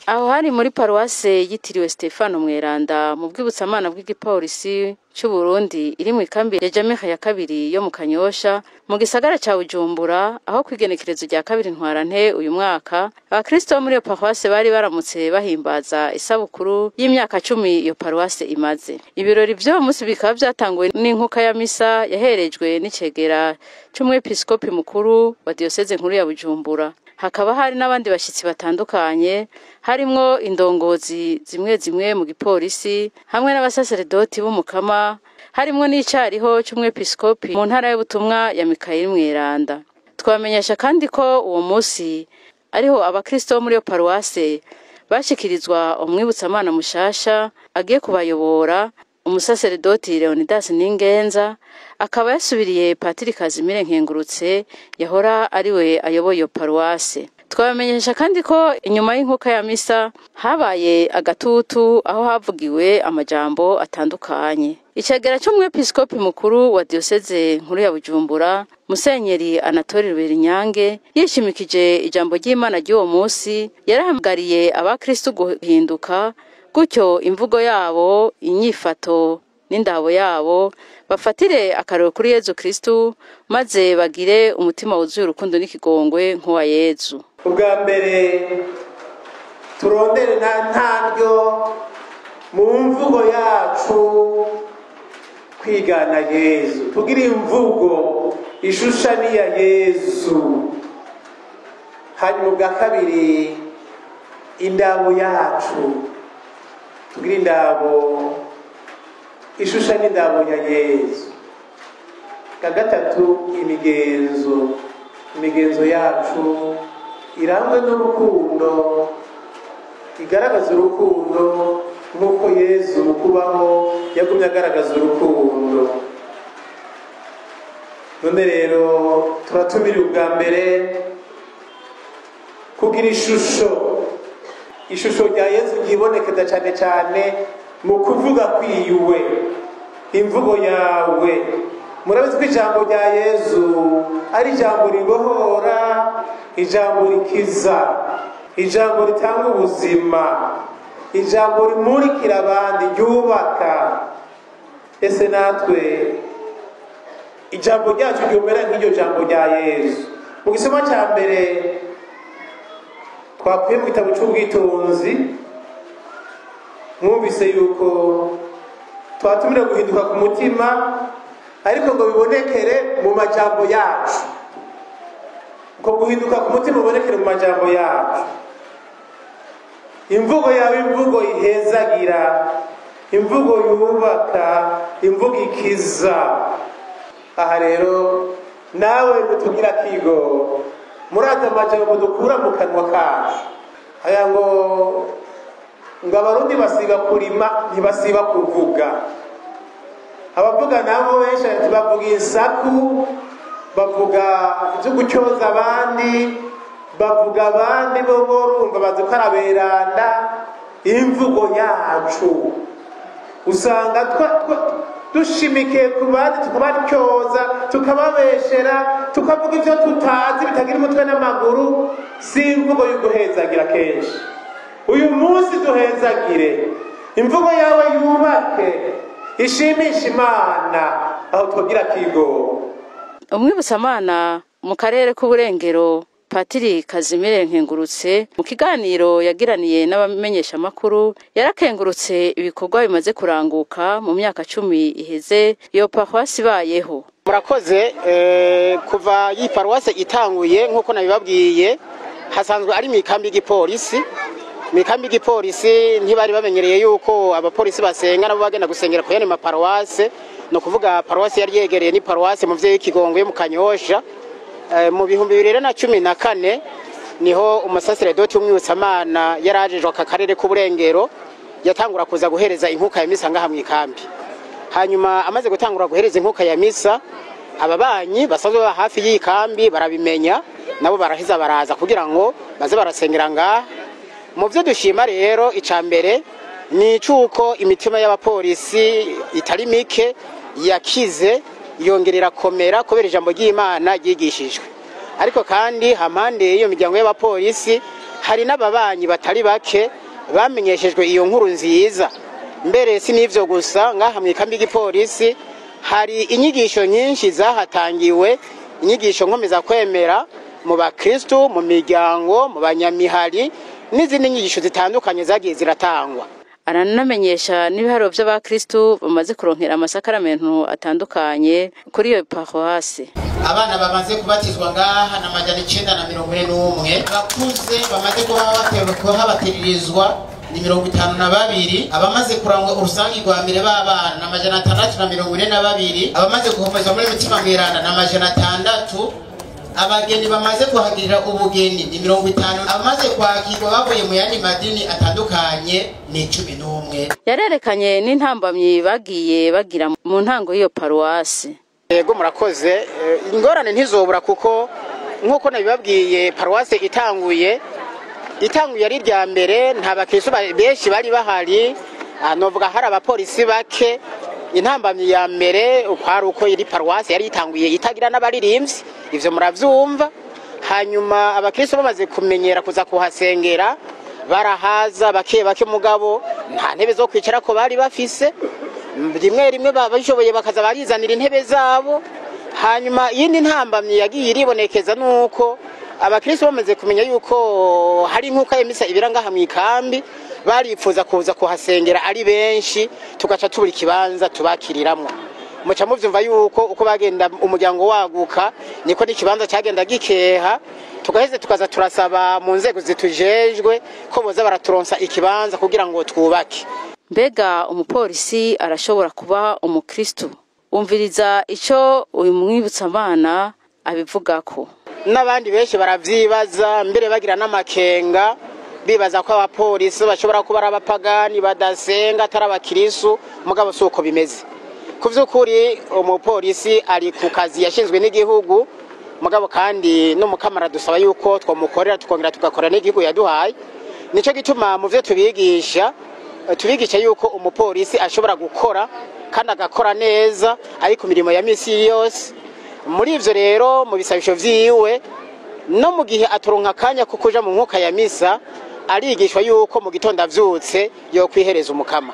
Aho hari muri paruwase yitiriwe Stefano Mweranda mu bwibutsamana bw'igipolisi c'u Burundi iri mu ikambi ya Jamaica ya kabiri yo mu Kanyosha mu gisagara ca Bujumbura, aho kwigenekerezo rya 2 Ntwarante uyu mwaka abakristo bo muri iyo paruwase bari baramutse bahimbaza isabukuru y'imyaka 10 iyo paruwase imaze. Ibirori vy'uwo munsi bikaba vyatanguwe n'inkuka ya misa yaherejwe n'icegera c'umwepiskopi mukuru wa diyoseze nkuru ya Bujumbura. Hakaba hari n'abandi bashitsi batandukanye, harimwo indongozi zimwe zimwe mu gipolisi hamwe n'abasaseredoti b'umukama, harimwo n'icariho c'umwepiskopi mu ntara y'ubutumwa ya Mikayeli Mweranda. Twamenyesha kandi ko uwo munsi ariho abakristo bo muri iyo paruwase bashikirizwa umwibutsamana mushasha agiye kubayobora, umusaseredoti Leonidas Ningenza, akaba yasubiriye Patiri Kazimire Nkengurutse yahora ariwe ayoboye iyo paruwase. Twabamenyesha kandi ko inyuma y'inkuka ya misa habaye agatutu aho havugiwe amajambo atandukanye. Icegera c'umwepiskopi mukuru wa diyoseze nkuru ya Bujumbura, Musenyeri Anatole Ruberinyange, yishimikije ijambo ry'Imana ry'uwo munsi, yarahamagariye abakristo guhinduka, gutyo imvugo yabo, inyifato n'indabo yabo bafatire akarero kuri Yezu Kristu, maze bagire umutima wuzuye urukundo n'ikigongwe nk'uwa Yezu. Ubwa mbere turondere nta ntaryo mu mvugo yacu kwigana Yezu, tugire imvugo ishusha n'iya Yezu. Hanyuma ubwa kabiri indabo yacu tugire indabo ishusha n'indabo ya Yezu. Bwa gatatu imigenzo yacu irangwe n'urukundo, igaragaza urukundo nk'uko Yezu mu kubaho yagumye agaragaza urukundo. None rero turatumira ubwa mbere kugira ishusho rya Yezu ryibonekeza cyane cyane mu kuvuga kwiyuwe, imvugo yawe. Murabizi ko ijambo rya Yezu ari ijambo ribohora, ijambo rikiza, ijambo ritanga ubuzima, ijambo rimurikira abandi, ryubaka. Ese natwe ijambo ryacu ryumera nk'iryo jambo rya Yezu? Mu gisoma cya mbere twakuye mu gitabo c'ubwitonzi, mwumvise yuko twatumira guhinduka ku mutima, ariko ngo bibonekere mu majambo yacu. Uko guhinduka ku mutima bibonekere mu majambo yacu. Imvugo yawe, imvugo ihezagira, imvugo yubaka, imvugo ikiza. Aha rero nawe nutugira kigo muraza amajambo dukura mu kanwa kacu. Aya ngo abarundi basiba kurima ntibasiba kuvuga. Abavuga nabo benshi bavuga insaku, bavuga ibyo gucyoza abandi, bavuga abandi bo borumva bazi ko araberanda. Imvugo yacu usanga dushimikiye ku bandi, tukabatyoza, tukababeshera, tukavuga ibyo tutazi bitagira umutwe n'amaguru. Si imvugo y'uguhezagira kenshi. Uyu munsi duhezagire, imvugo yawe yubake, ishimisha Imana, aho twogira kigo. Umwibutsamana mu karere k'uburengero Patiri Kazimire Nkengurutse, mu kiganiro yagiraniye n'abamenyeshamakuru, yarakengurutse ibikorwa bimaze kuranguka mu myaka 10 iheze iyo paruwasi ibayeho. Murakoze. Kuva iyi paruwase itanguye nk'uko nabibabwiye, hasanzwe ari mikambi y'igipolisi. Mikambi y'igipolisi ntibari bamenyereye yuko abapolisi basenga nabo bagenda gusengera ku yandi maparuwase. No kuvuga paruwase yari yegereye ni paruwase muvyeyi w'ikigongo yo mu Kanyosha. Mu 2014 niho umusaseredoti w'umwibutsamana yarajejwe aka karere k'uburengero yatangura kuza guhereza inkuka ya misa ngaha mu ikambi. Hanyuma amaze gutangura guhereza inkuka ya misa, ababanyi basanzwe baba hafi y'ikambi barabimenya, nabo baraheza baraza kugira ngo baze barasengera ngaha. Mu byo dushima rero, ica mbere ni icuko imitima y'abapolisi itari mike yakize, yongerera komera kubera ijambo ry'Imana ryigishijwe. Ariko kandi hampande y'iyo miryango y'abapolisi Hari n'ababanyi batari bake bamenyeshejwe iyo nkuru nziza. Mbere si n'ivyo gusa, ngaha mu ikambi y'igipolisi hari inyigisho nyinshi zahatangiwe, inyigisho nkomeza kwemera mu bakristu, mu miryango, mu banyamihari n'izindi nyigisho zitandukanye zagiye ziratangwa. Aranamenyesha n'ibiharuro by'abakristu bamaze kuronkera amasakaramentu atandukanye kuri iyo paruwasi. Abana bamaze kubatizwa ngaha na 941, abakuze bamaze kuba kuhabatiririzwa ni 52, abamaze kurangwa urusangi rwa mbere b'abana na 642, abamaze gukomezwa muri Mutima Mweranda na 600, abageni bamaze kuhagirira ubugeni ni 50, abamaze kwakirwa bavuye mu yandi madini atandukanye ni 11. Yarerekanye n'intambamyi bagiye bagira mu ntango y'iyo paruwasi. Yego, murakoze. Ingorane ntizobura, kuko nk'uko nabibabwiye, paruwasi itanguye ari irya mbere, nta bakristo benshi bari bahari, novuga hari abapolisi bake. Intambamyi ya mbere kwari uko iri paruwasi yari itanguye itagira n'abaririmbyi, ivyo muravyumva. Hanyuma abakristo bamaze kumenyera kuza kuhasengera, barahaza bake bake, mugabo nta ntebe zo kwicarako bari bafise. Rimwe rimwe babishoboye bakaza barizanira intebe zabo. Hanyuma iyindi ntambamyi yagiye iribonekeza nuko abakristo bamaze kumenya yuko hari inkuka y'imisa ibira ngaha mu ikambi, baripfuza kuza kuhasengera ari benshi, tugaca tubura ikibanza tubakiriramwo. Muca muvyumva yuko uko bagenda umuryango waguka niko n'ikibanza cyagenda gikeha, tugaheze tukaza turasaba mu nzego zitujejwe ko boza baraturonsa ikibanza kugira ngo twubake. Mbega umupolisi arashobora kuba umukristu? Umviriza ico uyu mwibutsamana abivugako. N'abandi benshi baravyibaza, mbere bagira n'amakenga, bibaza ko abapolisi bashobora kuba ari abapagani badasenga, atari abakirisu, mugabo si uko bimeze. Ku vy'ukuri umupolisi ari ku kazi yashinzwe n'igihugu, mugabo kandi n'umukamara dusaba yuko twamukorera, tukongera tugakora n'igihugu yaduhaye. Nico gituma mu vyo tubigisha, tubigisha yuko umupolisi ashobora gukora kandi agakora neza ari ku mirimo ya misi yose. Muri ivyo rero, mu bisabisho vyiwe no mu gihe aturonka akanya ko kuja mu nkuka ya misa, arigishwa yuko mu gitondo avyutse yo kwihereza umukama,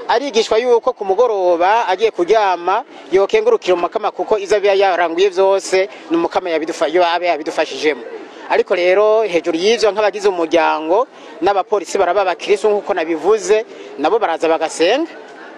arigishwa yuko ku mugoroba agiye kuryama yokengurukira umukama, kuko izo abiba yaranguye vyose ni umukama aba yabidufashijemo. Ariko rero hejuru y'ivyo, nk'abagize umuryango, n'abapolisi baraba abakristo nk'uko nabivuze, nabo baraza bagasenga,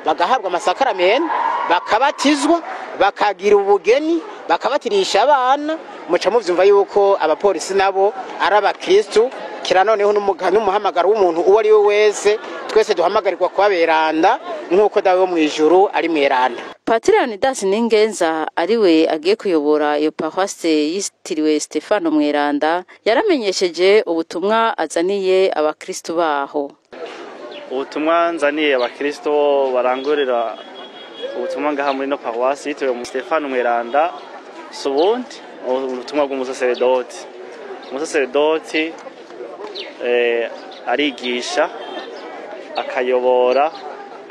bagahabwa amasakaramentu, bakabatizwa, bakagira ubugeni, bakabatirisha abana. Muca muvyumva yuko abapolisi nabo ari abakristu. Kira noneho n'umuhamagaro w'umuntu uwo ari we wese, twese duhamagarirwa kubaberanda nk'uko Dawe wo mw'ijuru ari mweranda. Patiri Leonidas Ningenza, ariwe agiye kuyobora iyo paruwase yitiriwe Stefano Mweranda, yaramenyesheje ubutumwa azaniye abakristu baho. Ubutumwa nzaniye abakristo barangurira ubutumwa ngaha muri no paruwasi yitiriwe Stefano Mweranda si ubundi, ubutumwa bw'umusaseredoti. Umusaseredoti arigisha, akayobora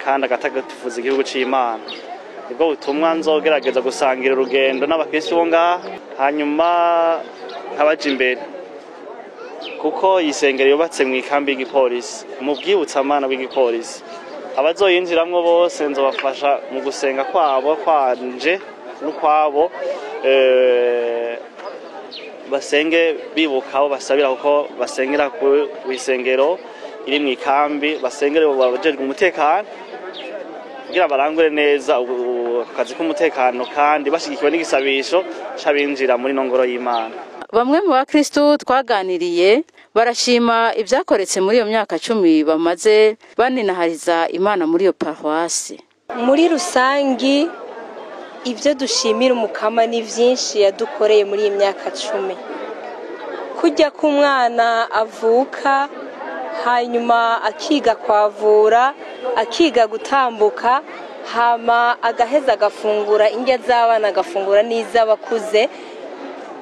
kandi agatagatifuza igihugu c'Imana. Nibwo butumwa nzogerageza gusangira urugendo n'abakristo bo ngaha, hanyuma nkabaja imbere, kuko iyi sengero yubatse mu ikambi y'igipolisi, mu bwibutsamana bw'igipolisi. Abazoyinjiramwo bose nzobafasha mu gusenga kwabo, kwanje n'ukwabo, basenge bibuka abo basabira, kuko basengera ku isengero iri mu ikambi, basengere abajejwe umutekano kugira barangure neza akazi k'umutekano, kandi bashigikiwe n'igisabisho c'abinjira muri ino ngoro y'Imana. Bamwe mu bakristu twaganiriye barashima ibyakoretse muri iyo myaka 10 bamaze baninahariza Imana muri iyo paruwasi. Muri rusangi ibyo dushimira umukama ni byinshi yadukoreye muri iyi myaka 10. Kujya k'umwana avuka, hanyuma akiga kwavura, akiga gutambuka, hama agaheza agafungura indya z'abana, agafungura n'iz'abakuze,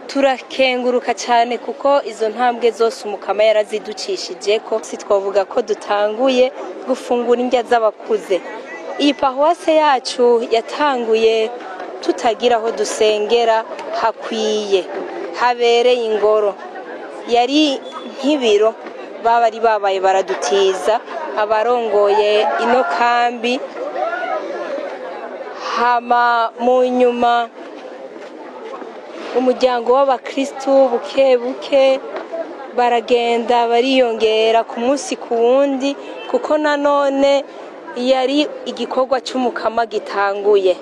turakenguruka cyane kuko izo ntambwe zose umukama yaraziducishije. Ko si twavuga ko dutanguye gufungura indya z'abakuze. Iyi paruwase yacu yatanguye tutagira aho dusengera hakwiye habereye ingoro, yari nk'ibiro. bari babaye baradutiza abarongoye ino kambi. Hama mu nyuma umuryango w'abakristu buke buke baragenda bariyongera ku munsi ku wundi, kuko nanone yari igikorwa cy'umukama gitanguye.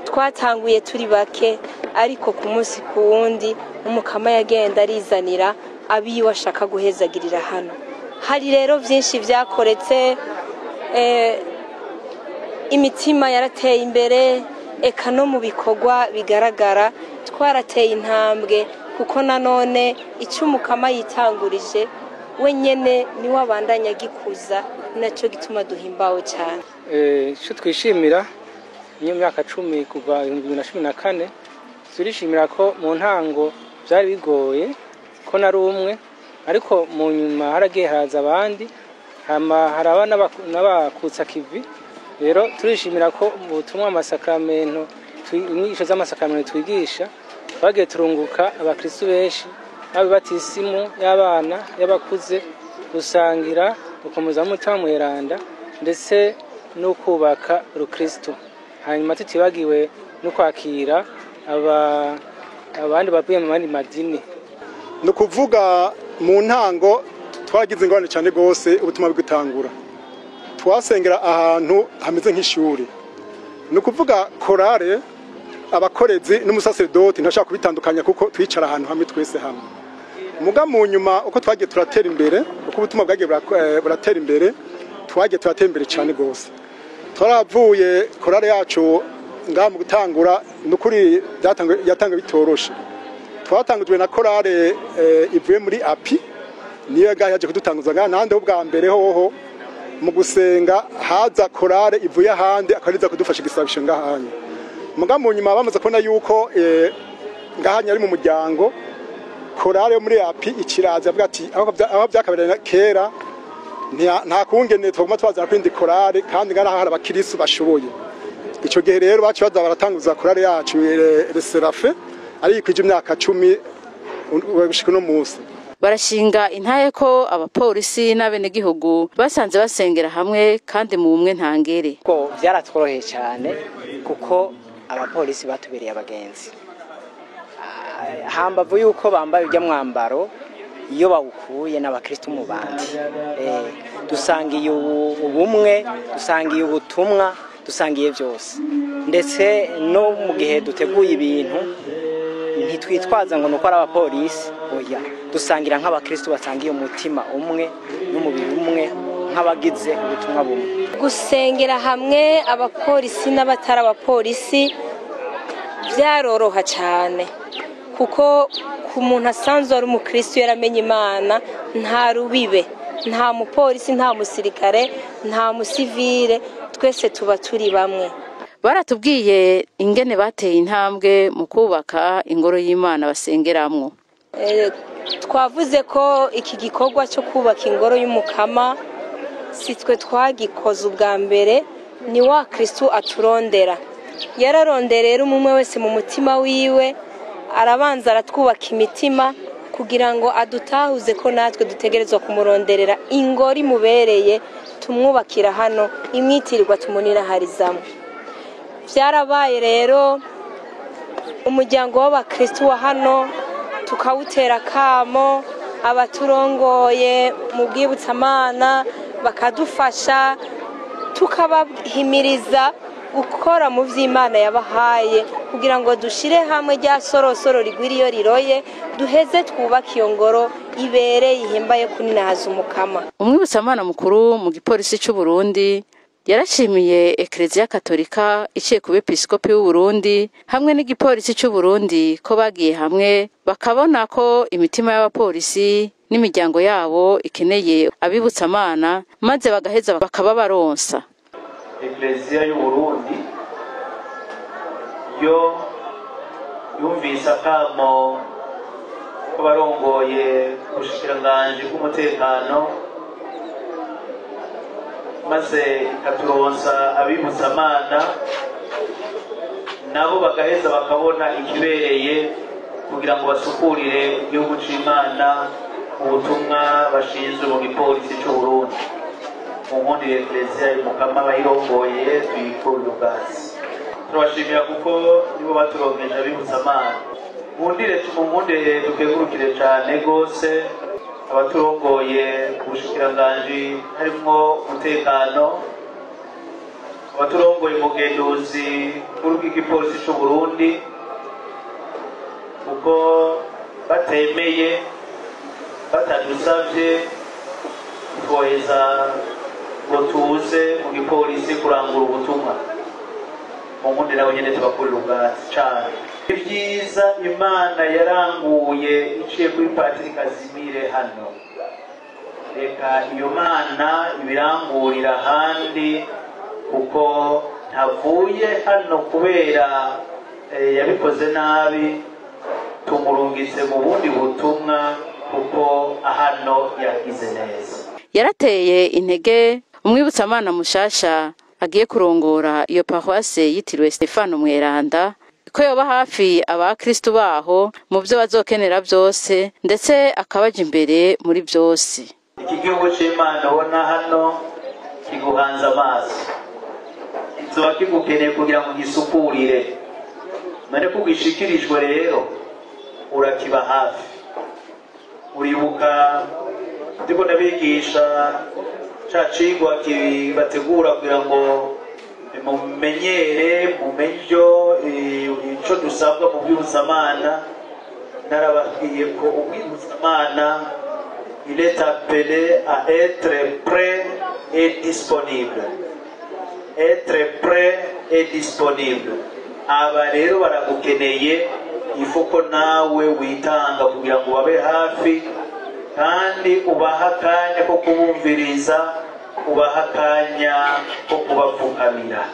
Twatanguye turi bake, ariko ku munsi ku wundi umukama yagenda arizanira abiwe ashaka guhezagirira hano. Hari rero byinshi byakoretse, imitima yarateye imbere, eka no mu bikorwa bigaragara twarateye intambwe, kuko nanone icyo umukama yitangurije wenyene niwe abandanya agikuza, nacyo gituma duhimbawe cyane. Icyo twishimira niyo myaka 10 kuva 2014, turishimira ko mu ntango byari bigoye ko nari umwe, ariko mu nyuma haragiye haraza abandi, hama haraba n'abakutsa kivi. Rero turishimira ko ubutumwa amasakamento, inyigisho z'amasakamento twigisha bagiye turunguka abakristu benshi, abibatisimu y'abana y'abakuze, gusangira gukomeza umutima mweranda ndetse no kubaka rukristo. Hanyuma tutibagiwe no kwakira abandi bavuye mu yandi madini. Ni ukuvuga mu ntango twagize ingorane cyane rwose ubutumwa bw'itangura. Twasengera ahantu hameze nk'ishuri. Ni ukuvuga korale, abakorezi n'umusaseredoti ntashaka kubitandukanya kuko twicara ahantu hamwe twese hamwe. Muga mu nyuma uko twagiye turatera imbere, uko ubutumwa bwagiye buratera imbere, twagiye turatera imbere cyane rwose. Twaravuye korale yacu ngaha mu gutangura, nukuri yatanga bitoroshe. Twatangujwe na korale ivuye muri API, niyo ngaha yaje kudutanguza ngaha. Nande ubwa mbere hoho mu gusenga haza korale ivuye ahandi akariza kudufasha igisabisho ngahanye. Muga mu nyuma bamaze kubona yuko ngahanye ari mu muryango, korale yo muri API ikiraza avuga ati aho byakabereye kera nta kungene twaguma twazana kwindi korale, kandi ngaha hari abakirisu bashoboye. Ico gihe rero baci baza baratanguza korale yacu Le Serafe, ari kwije imyaka 10 gushika no munsi. Barashinga intaye ko abapolisi n'abenegihugu basanze basengera hamwe kandi mu bumwe ntangere. Ko byaratworoheye cyane kuko abapolisi batubereye abagenzi. Hambavu yuko bambaye ujya mwambaro iyo bawukuye n'abakristo mu bandi. Dusangiye ubumwe, dusangiye ubutumwa, dusangiye byose. Ndetse no mu gihe duteguye ibintu ntitwitwaza ngo nuko ari abapolisi, oya, dusangira nk'abakristo basangiye umutima umwe n'umubiri umwe nk'abagize ubutumwa bumwe. Gusengera hamwe abapolisi n'abatari abapolisi byaroroha cyane, kuko ku muntu asanzwe ari umukristo yaramenye Imana, nta rubibe, nta mupolisi, nta musirikare, nta musivile, twese tuba turi bamwe. Baratubwiye ingene bateye intambwe mu kubaka ingoro y'Imana basengeramwo. Twavuze ko iki gikorwa cyo kubaka ingoro y'umukama si twe twagikoze ubwa mbere, ni wa Kristo aturondera. Yararondera rero umwe wese mu mutima wiwe, arabanza aratwubaka imitima kugira ngo adutahuze ko natwe dutegerezwa kumuronderera ingoro imubereye, tumwubakira hano imwitirirwa tumuniraharizamo. Byarabaye rero umuryango w'abakristo wa hano tukawutera kamo, abaturongoye mu bwibutsamana bakadufasha, tukabahimiriza gukora mu vy'Imana yabahaye kugira ngo dushire hamwe rya sorosoro rigwiriyo riroye, duheze twubake iyo ngoro ibereye ihimbaye kuninahaza umukama. Umwibutsamana mukuru mu gipolisi c'u Burundi yarashimiye Eklezia Katolika iciye ku bepiskopi w'u Burundi hamwe n'igipolisi c'u Burundi ko bagiye hamwe bakabona ko imitima y'abapolisi n'imiryango yabo ikeneye abibutsamana, maze bagaheza bakaba baronsa. Eklezia y'u Burundi yo yumvise akamo k'abarongoye ubushikiranganji bw'umutekano, maze ikaturonsa abibutsamana, nabo bagaheza bakabona ikibereye kugira ngo basukurire igihugu c'Imana Ubutumwa bashinzwe mu gipolisi cy'u Burundi, mu nkundire Eklezia y'Umukama bayirongoye tuyikurire ubwatsi. Turabashimira kuko nibo baturonkeje abibutsamana. Nkundire tumunkundire dukengurukire cyane rwose abaturongoye ku bushikiranganji harimwo umutekano, abaturongoye umugenduzi mukuru bw'igipolisi cy'u Burundi, kuko batemeye batadusavye twoheza ngo tuze mu gipolisi kurangura ubutumwa. Mu nkundi nabo nyene tubakurira ubwatsi cane. Ibyiza Imana yaranguye iciye kuri Patiri Kazimire hano, reka iyo Mana ibirangurira ahandi, kuko ntavuye hano kubera yabikoze nabi. Tumurungitse mu bundi butumwa kuko hano yagize neza. Yarateye intege umwibutsamana mushasha agiye kurongora iyo paroisse yitiriwe Stefano Mweranda ko yoba hafi abakristu baho mu byo bazokenera byose, ndetse akabaja imbere muri byose. Iki gihugu c'Imana ubona hano kiguhanze amaso, kizoba kigukeneye kugira ngo gisukurire. None ko ugishikirijwe rero urakiba hafi. Uribuka ndiko ndabigisha ca cigwa kibategura kugira ngo mumenyere mumenye ico dusabwa mu bwibutsamana. Narababwiye ko umwibutsamana il est appelé à être prêt et disponible. Être prêt et disponible. Aba rero baragukeneye, ifuko nawe witanga kugira ngo babe hafi, kandi ubaha akanya ko kubumviriza, ubaha akanya ko kubapfukamira.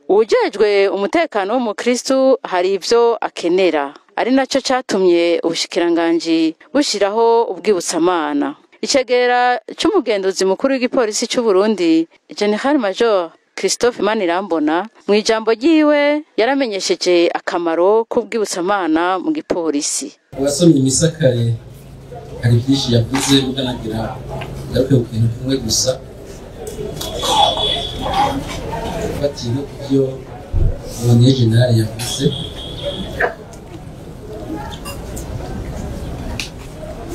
Uwujejwe umutekano w'umukristu hari ivyo akenera, ari naco catumye ubushikiranganji bushiraho ubwibutsamana. Icegera c'umugenduzi mukuru w'igipolisi c'u Burundi, General Major Christophe Manirambona, mu ijambo ryiwe yaramenyesheje akamaro k'ubwibutsamana mu gipolisi. Abasomye imisakare hari byinshi yavuze, muganagira ngaruke ku kintu kimwe gusa, fatiye no ku byo Bonnier General yavuze.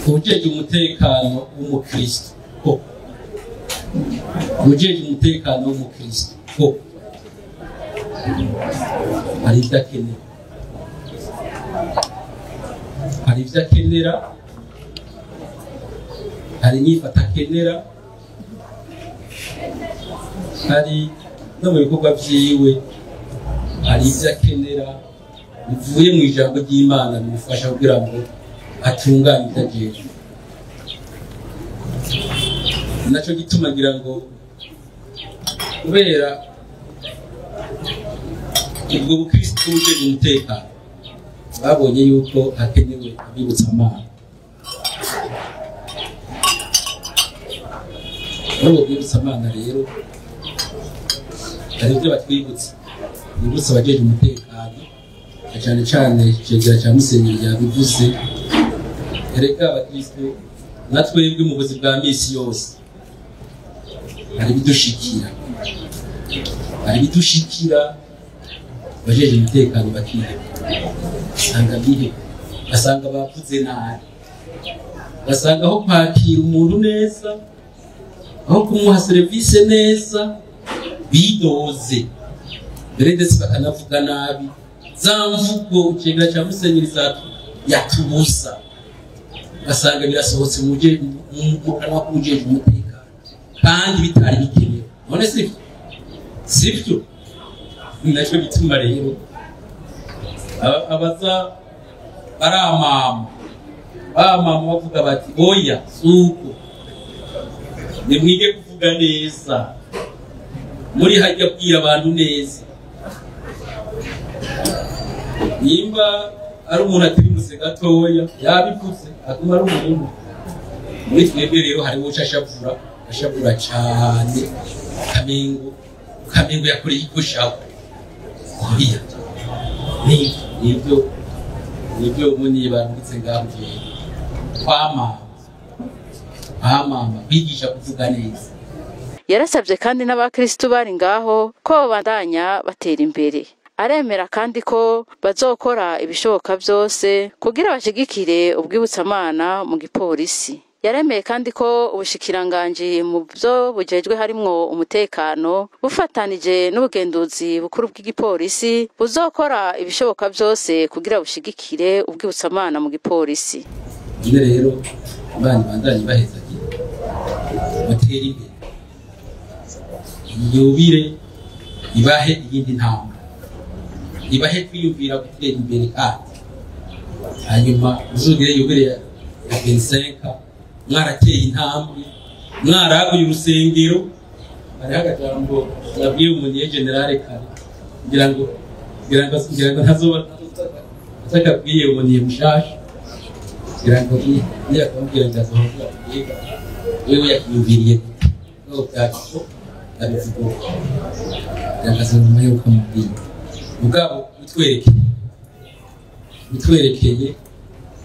Uwujejwe umutekano w'umukristo ko uwujejwe umutekano w'umukristo ko hari ibyo akenera, hari ibyo akenera, hari inyifata akenera, hari no mu bikorwa vyiwe hari ibyo akenera bivuye mu ijambo ry'Imana bimufasha kugira ngo atunganye ibyo ajejwe. Naco gituma ngira ngo kubera ubwo bukristo bujejwe umutekano babonye yuko hakenewe abibutsamana. Muri ubwo bwibutsamana rero hari ibyo batwibutsa, bibutsa abajejwe umutekano, na cane cane icegera ca Musenyeri yabivuze. Erega abakristo na twebwe mu buzima bwa misi yose hari ibidushikira, hari ibidushikira abajeje umutekano bakiheba, basanga biheba, basanga bavuze nabi, basanga aho kwakira umuntu neza, aho kumuha serivisi neza bidoze mbere, ndetse bakanavuga nabi za mvugo icegera ca Musenyeri yatubusa, basanga birasohotse mu kanwa k'uwujejwe umutekano kandi bitari bikenewe. None sivyo? Sivyo? Nacyo gituma rero abaza baramama bamama bavuga bati oya suko, nimwige kuvuga neza, muri hajya kubwira abantu neza. Nimba ari umuntu atirimuse gatoya yabivuze aguma ari umuntu. Muri twebwe rero hariho uca ashavura, ashavura cane, kamengo yakoreye igushaho. Oya, nibyo nibyo muni barungitse ngaho jewe kwamama. Ba mama kwigisha kuvuga neza. Yarasabye kandi n'abakristu bari ngaho ko babandanya batera imbere. Aremera kandi ko bazokora ibishoboka byose kugira bashigikire ubwibutsamana mu gipolisi. Yaremeye kandi ko ubushikiranganji mu byo bujejwe harimwo umutekano bufatanije n'ubugenduzi bukuru bw'igipolisi buzokora ibishoboka byose kugira bushigikire ubwibutsamana mu gipolisi. None rero Imana ibandanye ibahezagira, mutere imbere, yubire ibahe iyindi ntambwe, ibahe kwiyumvira gutera imbere. Kandi hanyuma muzogere yubire ya 25 mwarateye intambwe, mwaraguye urusengero. Hariho akajambo nabwiye umuniye général kare, ngira ngo ntazoba atakabwiye umuniye mushasha, ngira ngo niya kamubwira ngo azovuga mbega wewe yakiyumviriye no byacu abivuga, kugira ngo azonyuma yuko amubwiye. Mugabo utwerekeye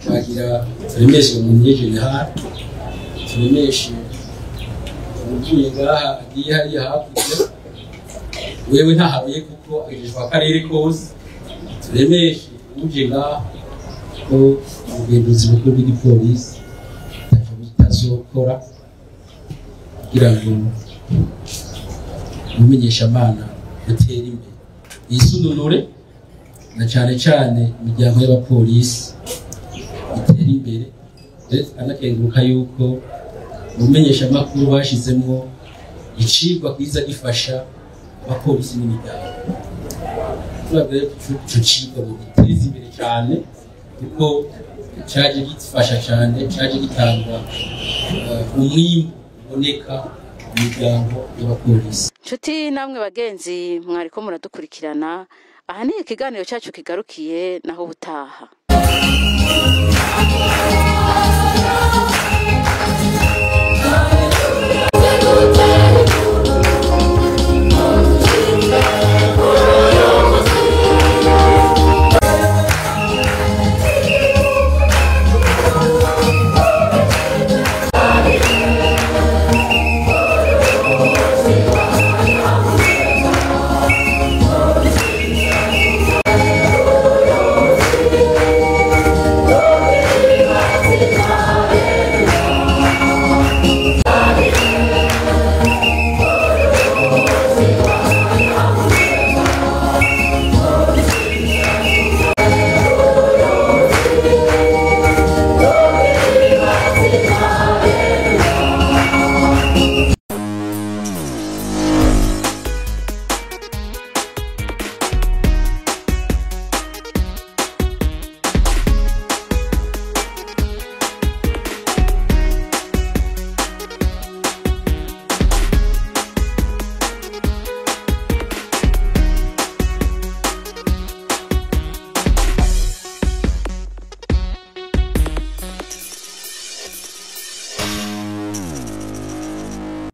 twagira turemeshe umuniye général, turemeshe uvuye ngaha agiye hariya hakurya, wewe ntaharuye kuko agejejwe akarere kose. Turemeshe uje ngaha ko ubugenduzi bukuru bw'igipolisi ntacyo butazokora kugira ngo umumenyeshamana utere imbere, yisununure, na cyane cyane imiryango y'abapolisi itere imbere. Ndetse anakenguruka yuko mu menyeshamakuru bashyizemo icigwa kiza gifasha abapolisi n'imiryango. Turabwira ko ico cigwa giteza imbere cyane, kuko cyaje gifasha cyane, cyaje gitanga umwimbu uboneka mu miryango y'abapolisi. Nshuti namwe bagenzi mwariko muradukurikirana, aha ni ikiganiro cyacu kigarukiye, naho ubutaha.